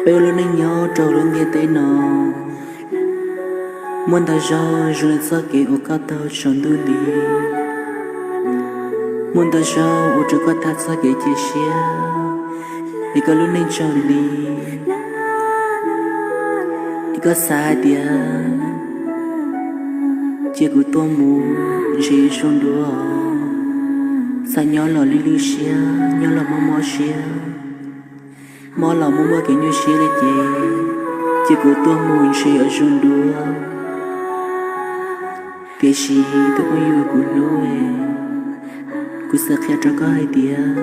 Peb ua lub neej nyob rau lub ntiaj teb no, muaj ntau zaug zoo li txoj kev uas koj taug tsaus ntuj nti, muaj ntau zaug ua rau koj tag txoj kev cia siab, es koj lub neej tsaus nti. Es koj xav hais tias cia kuv tuaj mus ntshe zoo dua, xav nyob los lwj lwj siab, nyob los mob mob siab, mob los muaj muaj kev nyuaj siab li ces, cia kuv tuaj mus ntshe yuav zoo dua. Tiam sis tus phooj ywg kuv hlub, kuv xav qhia rau koj hais tias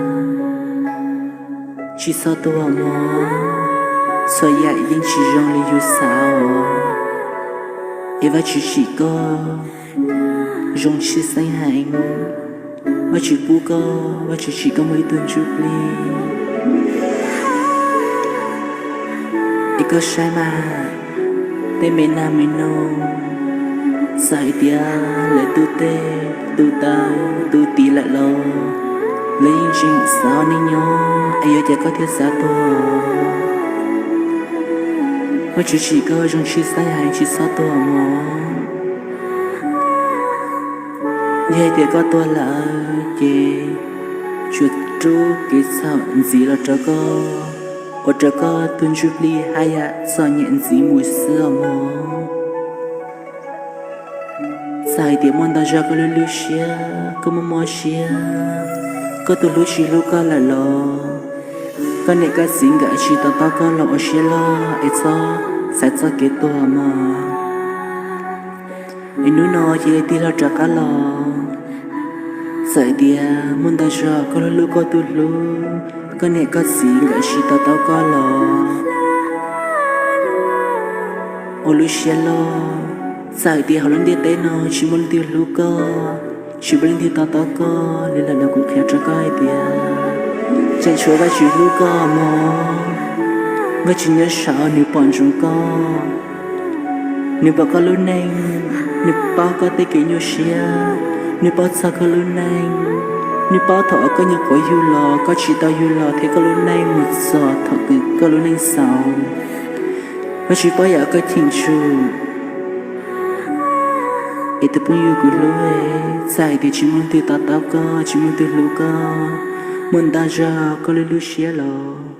tsis txhob tuag mog, txhua yam yeej tsis zoo li yus xav os. Es Vajtswv tsim koj zoo tshwj xeeb heev, Vajtswv pub koj, Vajtswv tsim koj muaj ib tug ntsuj plig. Es koj saib mas, tej me nag me noog, txawm hais tias lawv tu teg tu taw tu tiv lawm los lawv yeej tseem xav ua neej nyob, es yuav cas koj thiaj xav tuag? Vajtswv tsim koj zoo tshwj xeeb heev, tsis txhob tuag mog. Yog hais tias koj tuag lawm ces tsuas rub kev txhaum ntxiv los rau koj, ua rau koj tus ntsuj plig haj yam txom nyem ntxiv mus xwb os mog. Txawm hais tias muaj ntau zaug koj lwj lwj siab, koj mob mob siab, koj tus hlub tsis hlub koj lawm los koj niam koj txiv nkawd tsis to taub koj los ua siab loj es txhob xaiv txoj kev tuag mog. Es hnub no cia li tig hlo rov qab los. Txawm hais tias muaj ntau zaug koj hlub hlub koj tus hlub, koj niam koj txiv nkawd tsis to taub koj los ua lub siab loj. Txawm hais tias hauv lub ntiaj teb no tsis muaj leej twg hlub koj, tsis muaj leej twg to taub koj li lawm los kuv qhia rau koj hais tias tseem tshuav Vajtswv hlub koj mog. Vajtswv nyob saum nws pom ntsoov koj, nws pom koj lub neej, nws paub koj tej kev nyuaj siab, nws paub txog koj lub neej, nws paub thaum uas koj nyuam qhuav yug los, koj tsis tau yug los thiab koj lub neej mus txog thaum kws koj lub neej xaus. Vajtswv paub yam uas koj cheem tsum. Es tus phooj ywg kuv hlub, txawm hais tias tsis muaj leej twg to taub koj, tsis muaj leej twg hlub koj, muaj ntau zaug koj lwj lub siab los